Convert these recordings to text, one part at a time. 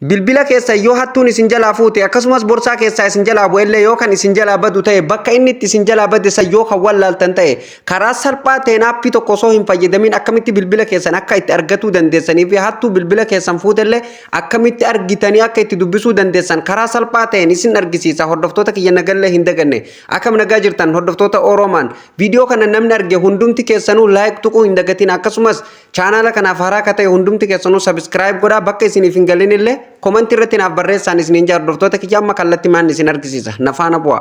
Bilbila keessa yoo hattuun isin jalaa fuute, akkasumas borsaa keessaa isin jalaa bu'ellee, yoo kan isin jalaa badu ta'e, bakka inni itti isin jalaa bade san yoo kan wallaaltan ta'e, karaa salphaa ta'een aappii tokko osoo hin fayyadamin akkamitti bilbila keessan akka itti argatuu dandeessanii fi hattuu bilbila keessan fuutellee akkamitti argitanii akka itti dubbisuu dandeessan karaa salphaa ta'een isin argisiisa. Hordoftoota kiyya, nagallee hin daganne. Akkam nagaa jirtan, hordoftoota Oromaan? Viidiyoo kana namni arge hundumti keessanuu like tuquu hin dagatin. Akkasumas chaanaala kanaaf haaraa akka ta'e hundumti keessanuu subscribe godhaa. Bakka isiniif hin galin illee komantii irratti naaf barreessaan isiniin jaa. Hordoftoota kiyya, amma kallattii maan isin argisiisa, na faana bu'aa.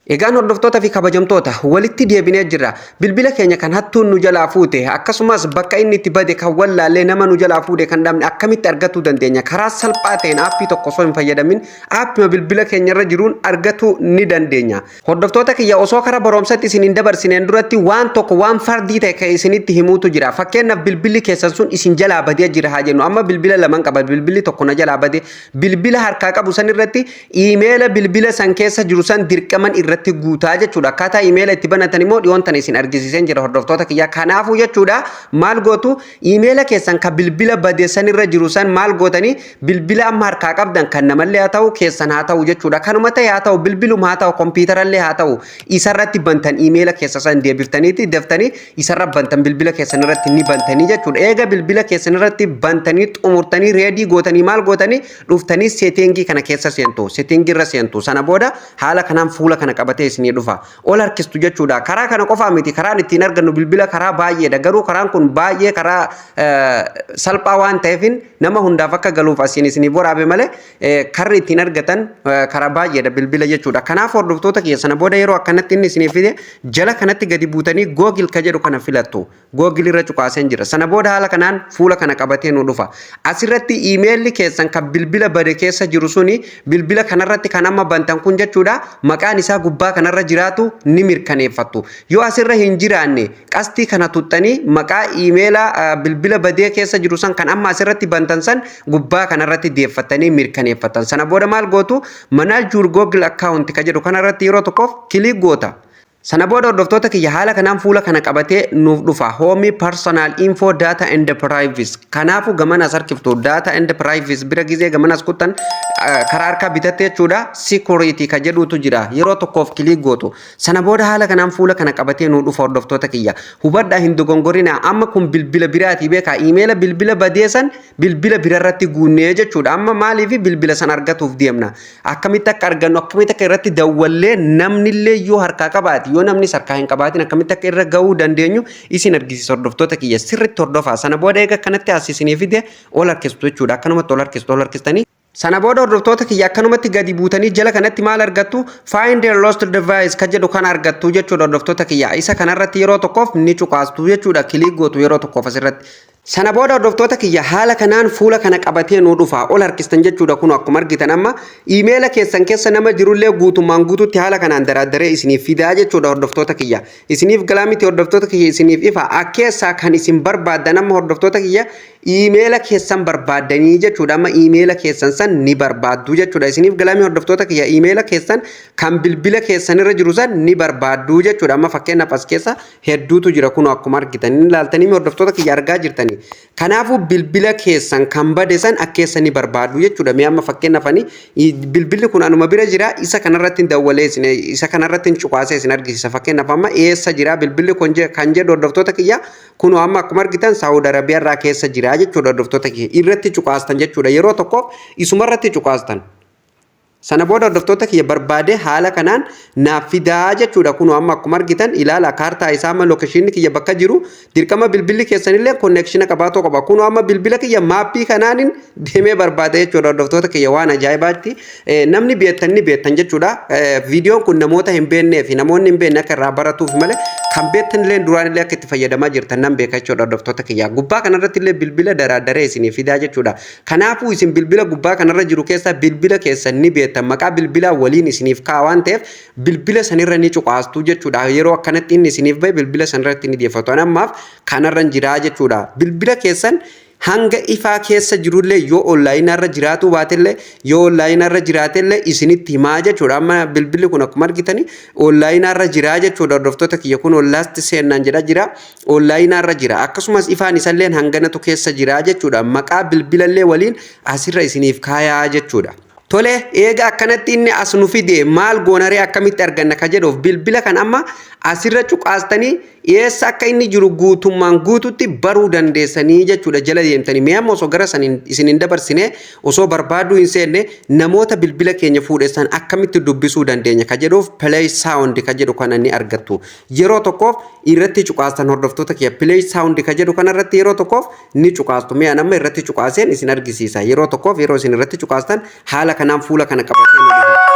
Egaan hordoftoota fi kabajamtoota, walitti deebinee jirra. Bilbila keenya kan hattuun nu jalaa fuute, akkasumas bakka inni itti bade kan wallaallee, nama nu jalaa fuudhe kan dhabne akkamitti argachuu dandeenya? Karaa salphaa ta'een aappii tokko osoo hin fayyadamin aappima bilbila keenya irra jiruun argachuu ni dandeenya. Hordoftoota kiyya, osoo karaa barumsatti isin hin dabarsineen duratti waan tokko, waan fardii ta'e kan isinitti himuutu jira. Fakkeenyaaf, bilbilli keessan sun isin jalaa badee jira haa jennu. Amma bilbila laman qaba. Bilbilli tokko na jalaa bade. Bilbila harkaa qabu san irratti iimeela bilbila san keessa jiru san dirqaman irratti guutaa jechuudha. Akkaataa iimeela itti banatan immoo dhiyoon tana isin argisiiseen jira, hordoftoota kiyya. Kanaafuu jechuudha, maal gootu? Iimeela keessan kan bilbila bade san irra jiru san maal gootanii, bilbila amma harkaa qabdan kan namallee haa ta'u, keessan haa ta'u jechuudha. Kanuma ta'e haa ta'u, bilbiluma haa ta'u, kompiitarallee haa ta'u, isarratti bantan. Iimeela keessa san deebiftaniiti daftanii isarra bantan, bilbila keessan irratti ni bantanii jechuudha. Eega bilbila keessan irratti bantanii xumurtanii, ready gootanii, maal gootanii, dhuftanii setting kana keessa seentu. Setting irra seentu. Sana booda haala kanaan fuula kana qabatee isinii dhufa. Ol harkistu jechuudha. Karaa kana qofaa miti karaan ittiin argannu bilbila, karaa baay'eedha. Garuu karaan kun baay'ee karaa salphaa waan ta'eefin nama hundaaf akka galuuf asiin isiniif waraabe malee karri ittiin argatan karaa baay'eedha bilbila jechuudha. Kanaaf hordoftoota kiyya, sana booda yeroo akkanatti inni isiniif fide, jala kanatti gadi buutanii Google ka jedhu kana filattu. Google irra cuqaaseen jira. Sana booda haala kanaan fuula kana qabatee nu dhufa. Asirratti iimeelli keessan kan bilbila bade keessa jiru suni, bilbila kanarratti kan amma bantan kun jechuudha, maqaan isaa gubbaa kanarra jiraatu ni mirkaneeffattu. Yoo asirra hin jiraanne, qastii kana tuxxanii maqaa iimeela bilbila badee keessa jiru san kan amma asirratti bantan san gubbaa kanarratti deeffattanii mirkaneeffattan. Sana booda maal gootu? "Manage your Google account" ka jedhu kanarratti yeroo tokkoof click goota. Sana booda, hordoftoota kiyya, haala kanaan fuula kana qabatee nuuf dhufa. Home, personal info, data and privacy. Kanaafuu gamana as harkiftu. Data and privacy bira gizee gamana as kuttan, karaa harkaa bitatte jechuudha. Security ka jedhutu jira. Yeroo tokkoof click gootu. Sana booda haala kanaan fuula kana qabatee nuuf dhufa, hordoftoota kiyya. Hubadhaa, hin dogongorina. Amma kun bilbila biraatii beekaa. Iimeela bilbila badeesan bilbila birarratti guunnee jechuudha. Amma maaliif bilbila san argatuuf deemna? Akkamitti akka argannu, akkamitti akka irratti dawwallee, namnillee yoo harkaa qabaate, yoo namnis harkaa hin qabaatin akkamitti akka irra gahuu dandeenyu isin argisiisa. Hordoftoota kiyya, sirriitti hordofaa. Sana booda eega akkanatti as isinii fide, ol harkistu jechuudha. Akkanumatti ol harkistu, ol harkistanii. Sana booda, hordoftoota kiyya, akkanumatti gadi buutanii jala kanatti maal argattu? "Find a lost device" ka jedhu kan argattu jechuudha, hordoftoota kiyya. Isa kanarratti yeroo tokkoof ni cuqaastu jechuudha. Click gootu yeroo tokkoof asirratti. Sana booda, hordoftoota kiyya, haala kanaan fuula kana qabatee nu dhufa. Ol harkistan jechuudha. Kun akkuma argitan amma iimeela keessan keessa nama jirullee guutummaan guututti haala kanaan daraaddaree isiniif fidaa jechuudha, hordoftoota kiyya. Isiniif galaa miti, hordoftoota kiyya? Isiniif ifa? Akkeessaa kan isin barbaaddan amma, hordoftoota kiyya, iimeela keessan barbaaddanii jechuudha. Amma iimeela keessan san ni barbaaddu jechuudha. Isiniif galaamii, hordoftoota kiyya? Iimeela keessan kan bilbila keessan irra jiru san ni barbaaddu jechuudha. Amma fakkeenyaaf as keessa hedduutu jira. Kun akkuma argitan inni ilaaltanii, hordoftoota kiyya, argaa jirtanii. Kanaafuu bilbila keessan kan bade san akkeessa ni barbaaddu jechuudha. Mee amma fakkeenyaaf ani bilbilli kun anuma bira jira. Isa kanarratti dawwalee isa kanarratti cuqaasee isin argisiisa. Fakkeenyaaf amma eessa jira bilbilli kun kan jedhu, hordoftoota kiyya, kunoo amma akkuma argitan Saawud Arabiyaa irraa keessa jira jechuudha. Hordoftoota kiyya, irratti cuqaastan jechuudha. Yeroo tokkoof isumarratti cuqaastan. Sana booda, hordoftoota kiyya, barbaadee haala kanaan naaf fidaa jechuudha. Kunoo amma akkuma argitan ilaala, kaartaa isaa amma location kiyya bakka jiru. Dirqama bilbilli keessanillee connection qabaatoo qaba. Kunoo amma bilbila kiyya maappii kanaanin deemee barbaada jechuudha. Hordoftoota kiyya, waan ajaa'ibaatti namni beektan ni beektan jechuudha. Viidiyoon kun namoota hin beeknee fi namoonni hin beekne akka irraa baratuuf malee, kan beektan illee duraan illee akka itti fayyadamaa jirtan nan beeka jechuudha, hordoftoota kiyya. Gubbaa kanarratti illee bilbila daraaddaree isinii fidaa jechuudha. Kanaafuu isin bilbila gubbaa kanarra jiru keessaa bilbila keessan ni beektan, maqaa bilbilaa waliin isiniif kaa'a waan ta'eef bilbila sanirra ni cuqaastu jechuudha. Yeroo akkanatti inni isiniif bahe, bilbila sanirratti ni dhiyeeffatu. Ani ammaaf kanarra jiraa jechuudha. Bilbila keessan Hanga ifaa keessa jirullee, yoo online irra jiraatu baatellee, yoo online irra jiraatellee isinitti himaa jechuudha. Amma bilbilli kun akkuma argitani online irra jiraa jechuudha. Hordoftoota kiyya, kun last seen naan jedha jira, online irra jira. Akkasumas ifaan isalleen hanganatu keessa jira jechuudha. Maqaa bilbilallee waliin asirra isiniif kaayaa jechuudha. Tole, eega akkanatti inni as nu fide, maal goonaree, akkamitti arganna ka jedhuuf, bilbila kan amma asirra cuqaastanii eessa akka inni jiru guutummaan guututti baruu dandeessanii jechuudha jala deemtanii. Mee amma osoo gara san isin hin dabarsine, osoo barbaaduu hin seenne, namoota bilbila keenya fuudhessan akkamitti dubbisuu dandeenya ka jedhuuf, play sound ka jedhu kana ni argattu. Yeroo tokkoof irratti cuqaastan, hordoftoota kiyya, play sound ka jedhu kanarratti yeroo tokkoof ni cuqaastu. Mee amma irratti cuqaaseen isin argisiisa. Yeroo tokkoof yeroo isin irratti cuqaastan haala kanaan fuula kana qabatee nu dhufa.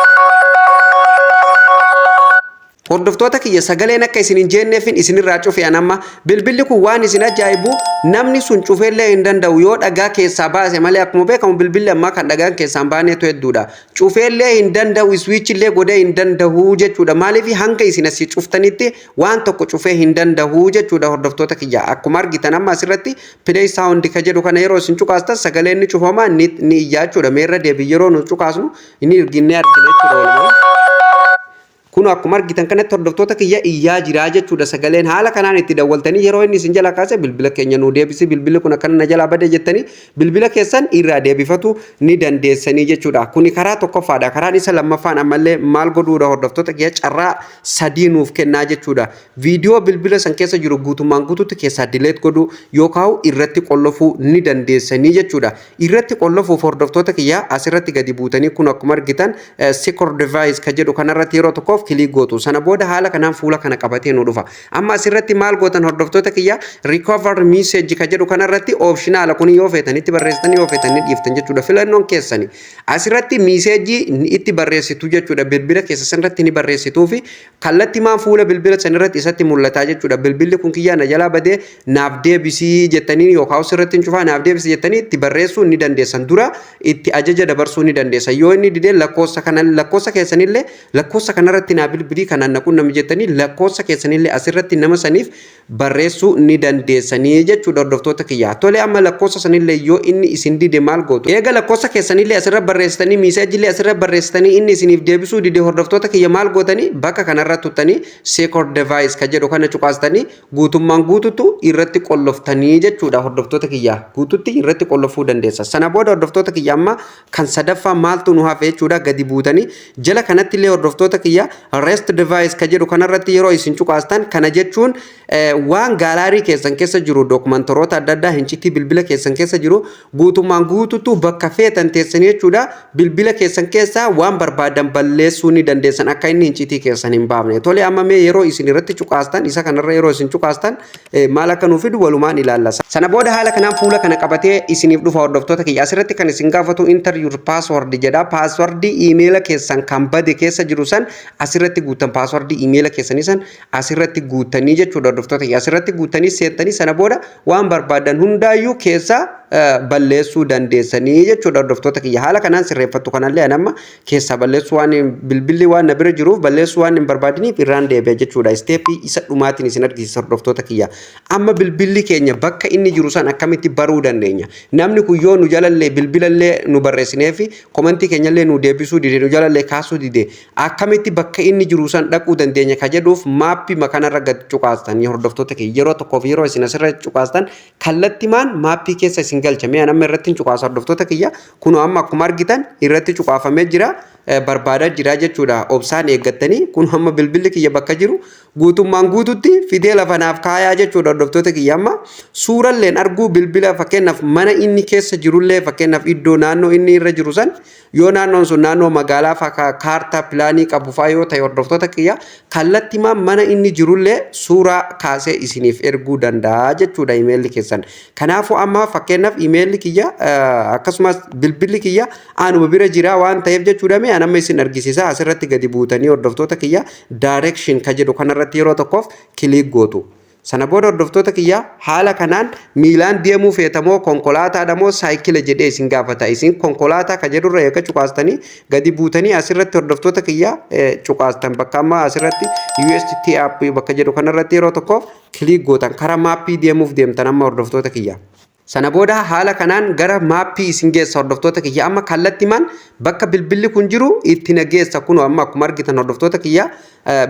Hordoftoota kiyya, sagaleen akka isin hin jenneefin isinirraa cufe an amma. Bilbilli kun waan isin ajaa'ibu, namni sun cufeellee hin danda'u yoo dhagaa keessaa baase malee. Akkuma beekamu bilbilli ammaa kan dhagaan keessaan baaneetu hedduudha. Cufeellee hin danda'u, switchillee godhee hin danda'u jechuudha. Maaliif? Hanga isin asii cuftanitti waan tokko cufee hin danda'u jechuudha, hordoftoota kiyya. Akkuma argitan amma asirratti play sound ka jedhu kana yeroo isin cuqaastan sagaleen ni cufama, ni iyyaa jechuudha. Meerra deebi yeroo nu cuqaasnu inni arginee argina jechuudha walumaa. Kun akkuma argitan kanatti, hordoftoota kiyya, iyyaa jiraa jechuudha sagaleen. Haala kanaan itti dawwaltanii, yeroo inni isin jala kaase, "Bilbila keenya nuu deebisi, bilbilli kun akkana na jalaa bade" jettanii bilbila keessan irraa deebifatu ni dandeessanii jechuudha. Kuni karaa tokkoffaadha. Karaan isa lammaffaan ammallee maal godhuudha, hordoftoota kiyya? Carraa sadii nuuf kennaa jechuudha. Viidiyoo bilbila san keessa jiru guutummaan guututti keessaa delete godhuu yookaan irratti qollofuu ni dandeessanii jechuudha. Irratti qollofuuf, hordoftoota kiyya, asirratti gadi buutanii, kun akkuma argitan secure device ka jedhu kanarratti yeroo tokkoof click gootu. Sana booda haala kanaan fuula kana qabatee nu dhufa. Amma asirratti maal gootan, hordoftoota kiyya? Recover message ka jedhu kanarratti optional kun, yoo feetan itti barreessitan, yoo feetan ni dhiiftan jechuudha, filannoon keessani. Asirratti message itti barreessitu jechuudha. Bilbila keessa sanarratti ni barreessituu fi kallattii maan fuula bilbila sanarratti isatti mul'ata jechuudha. "Bilbilli kun kiyyaa na jalaa badee, naaf deebisii" jettanii, yookaan sirratti hin cufaa, naaf deebisii jettanii itti barreessuu ni dandeessan. Dura itti ajaja dabarsuu ni dandeessan. Yoo inni didee, lakkoofsa kana, lakkoofsa keessanillee, "Lakkoofsa kanarratti naa bilbilii, kanaan na qunnami" jettanii lakkoofsa keessanillee asirratti nama saniif barreessuu ni dandeessanii jechuudha, hordoftoota kiyyaa. Tole, amma lakkoofsa sanillee yoo inni isin dide maal gootu? Eega lakkoofsa keessanillee asirra barreessitanii, messageillee asirra barreessitanii, inni isiniif deebisuu dide, hordoftoota kiyya, maal gootanii? Bakka kanarra tuttanii secure device ka jedhu kana cuqaastanii guutummaan guututu irratti qolloftanii jechuudha, hordoftoota kiyyaa. Guututti irratti qollofuu dandeessa. Sana booda, hordoftoota kiyya, amma kan sadaffaa maaltu nu hafe jechuudha? Gadi buutanii jala kanatti illee, hordoftoota kiyya, rest device ka jedhu kanarratti yeroo isin cuqaastan, kana jechuun waan gallery keessan keessa jiru, dookumentoroota adda addaa, hincitii bilbila keessan keessa jiru guutummaan guututu bakka feetan teessanii jechuudha, bilbila keessan keessaa waan barbaadan balleessuu ni dandeessan, akka inni hincitii keessan hin baafne. Tole, amma mee yeroo isin irratti cuqaastan, isa kanarra yeroo isin cuqaastan maal akka nuuf fidu walumaan ilaalla. Sana booda haala kanaan fuula kana qabatee isiniif dhufa, hordoftoota kiyya. Asirratti kan isin gaafatu "Enter your password" jedha. Passwordii iimeela keessan kan bade keessa jiru san asirratti guutan. Passwordii iimeela keessanii san asirratti guutanii jechuudha, hordoftoota kiyya. Asirratti guutanii seentanii, sana booda waan barbaadan hundaayyuu keessaa balleessuu dandeessanii jechuudha, hordoftoota kiyya. Haala kanaan sirreeffattu. Kanallee ani amma keessaa balleessuu waan bilbilli waan na bira jiruuf balleessuu waan hin barbaadiniif irraan deebi'a jechuudha. Stepii isa dhumaatiin isin argisiisa, hordoftoota kiyya. Amma bilbilli keenya bakka inni jiru san akkamitti baruu dandeenya? Namni kun yoo nu jalallee bilbilallee nu barreessinee fi commentii keenyallee nu deebisuu dide, nu jalallee kaasuu dide, akkamitti bakka inni jiru san dhaquu dandeenya ka jedhuuf, mapii kanarra gad cuqaastanii, hordoftoota kiyya, yeroo tokkoof yeroo isin asirra cuqaastan kallattimaan mapii keessa isin galcha. Mee amma irratti hin cuqaasa, hordoftoota kiyya. Kunoo amma akkuma argitan irratti cuqaafamee jira. Barbaadaa jira jechuudha. Obsaan eeggattanii, kun amma bilbilli kiyya bakka jiru guutummaan guututti fidee lafa naaf kaayaa jechuudha, hordoftoota kiyya. Amma suuralleen arguu bilbila, fakkeenyaaf mana inni keessa jirullee, fakkeenyaaf iddoo naannoo inni irra jiru san, yoo naannoon sun naannoo magaalaa faa kaartaa pilaanii qabu faa yoo ta'e, hordoftoota kiyya, kallattimaan mana inni jirullee suuraa kaasee isiniif erguu danda'a jechuudha imeelli keessan. Kanaafuu amma fakkeenyaaf imeelli kiyya akkasumas bilbilli kiyya anuma bira jira waan ta'eef jechuudha, mee amma isin argisiisa. Asirratti gadi buutanii, hordoftoota kiyya, direction ka jedhu kanarratti yeroo tokkoof click gootu. Sana booda, hordoftoota kiyya, haala kanaan miilaan deemuu feetamoo, konkolaataadha moo saayikila jedhee isin gaafata. Isin konkolaataa ka jedhurra eega cuqaastanii, gadi buutanii asirratti, hordoftoota kiyya, cuqaastan. Bakka amma asirratti UST app bakka jedhu kanarratti yeroo tokkoof click gootan, karaa mapii deemuuf deemtan amma, hordoftoota kiyya. Sana booda haala kanaan gara maappii isin geessa, hordoftoota kiyya. Amma kallattimaan bakka bilbilli kun jiru itti na geessa. Kunoo amma akkuma argitan, hordoftoota kiyya,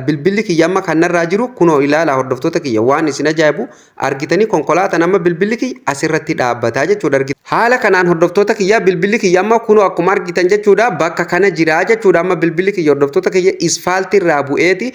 bilbilli kiyya amma kan narraa jiru kunoo ilaala, hordoftoota kiyya. Waan isin ajaa'ibu argitanii, konkolaataan amma bilbilli kiyya asirratti dhaabbataa jechuudha. Haala kanaan, hordoftoota kiyya, bilbilli kiyya amma kunoo akkuma argitan jechuudha, bakka kana jira jechuudha. Amma bilbilli kiyya, hordoftoota kiyya, isfaaltii irraa bu'eeti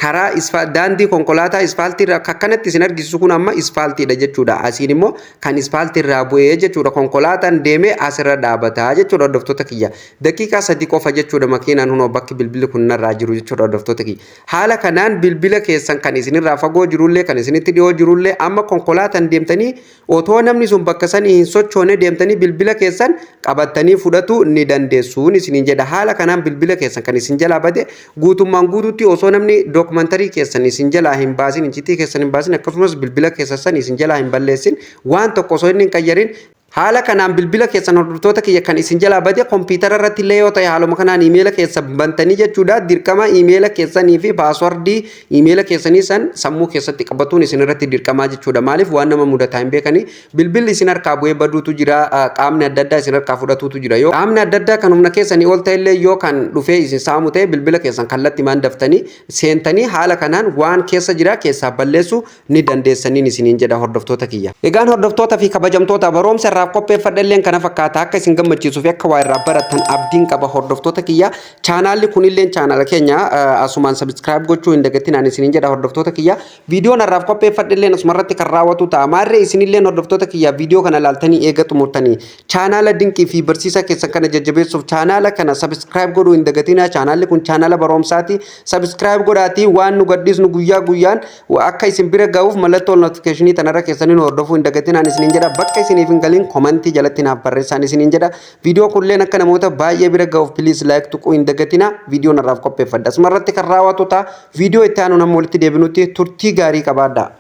karaa daandii konkolaataa isfaaltii irraa akkanatti isin argisiisu. Kun amma isfaaltiidha jechuudha. Asiin immoo kan isfaaltii irraa bu'ee jechuudha. Konkolaataan deemee asirra dhaabbataa jechuudha, hordoftoota kiyya. Daqiiqaa 3 qofa jechuudha makiinaan hunoo bakki bilbilli kun narraa jiru jechuudha, hordoftoota kiyya. Haala kanaan bilbila keessan kan isinirraa fagoo jirullee, kan isinitti dhiyoo jirullee, amma konkolaataan deemtanii otoo namni sun bakka sanii hin sochoone deemtanii bilbila keessan qabattanii fudhatu ni dandeessuun isiniin jedha. Haala kanaan bilbila keessan kan isin jalaa bade guutummaan guutuutti osoo namni dookumantarii keessan isin jalaa hin baasin, iccitii keessan hin baasin, akkasumas bilbila keessan san isin jalaa hin balleessin, waan tokko osoo inni hin qayyarin, haala kanaan bilbila keessan, hordoftoota kiyya, kan isin jalaa bade kompiitara irratti illee yoo ta'e, haaluma kanaan iimeela keessa bantanii jechuudha. Dirqama iimeela keessanii fi paaswardii iimeela keessanii san sammuu keessatti qabatuun isin irratti dirqamaa jechuudha. Maaliif? Waan nama mudataa hin beekanii. Bilbilli isin harkaa bu'ee baduutu jira, qaamni adda addaa isin harkaa fudhatuutu jira. Yoo qaamni adda addaa kan humna keessanii ol ta'ellee yoo kan dhufee isin saamu ta'e, bilbila keessan kallattimaan daftanii seentanii haala kanaan waan keessa jira keessaa balleessuu ni dandeessaniin isiniin jedha, hordoftoota kiyya. Egaan hordoftoota fi kabajamtoota, barumsa irraaf qopheeffadhe kana fakkaata. Akka isin gammachiisuu fi akka waa irraa barattan abdiin qaba, hordoftoota kiyya. Chaanaalli kunilleen chaanaala keenya, asumaan subscribe gochuu hin dagatinaan isiniin jedha, hordoftoota kiyya. Viidiyoon irraaf qopheeffadhe illeen asumarratti kan raawwatu ta'a. Maarree isinilleen, hordoftoota kiyya, viidiyoo kana laaltanii eega xumurtanii chaanaala dinqii fi barsiisaa keessan kana jajjabeessuuf chaanaala kana subscribe godhuu hin dagatinaa. Chaanaalli kun chaanaala barumsaati. Subscribe godhaatii waan nu gadhiisnu guyyaa guyyaan akka isin bira ga'uuf mallattoo notificationii tanarra keessanii nu hordofuu hin dagatinaan isiniin jedha. Bakka isiniif hin galin komantii jalatti naaf barreessaan isiniin jedha. Viidiyoo kunilleen akka namoota baay'ee bira ga'uuf please like tuquu hin dagatinaa. Viidiyoon irraaf qopheeffadha asumarratti kan raawwatu ta'a. Viidiyoo itti aanu nama walitti deebinutti turtii gaarii qabaadhaa.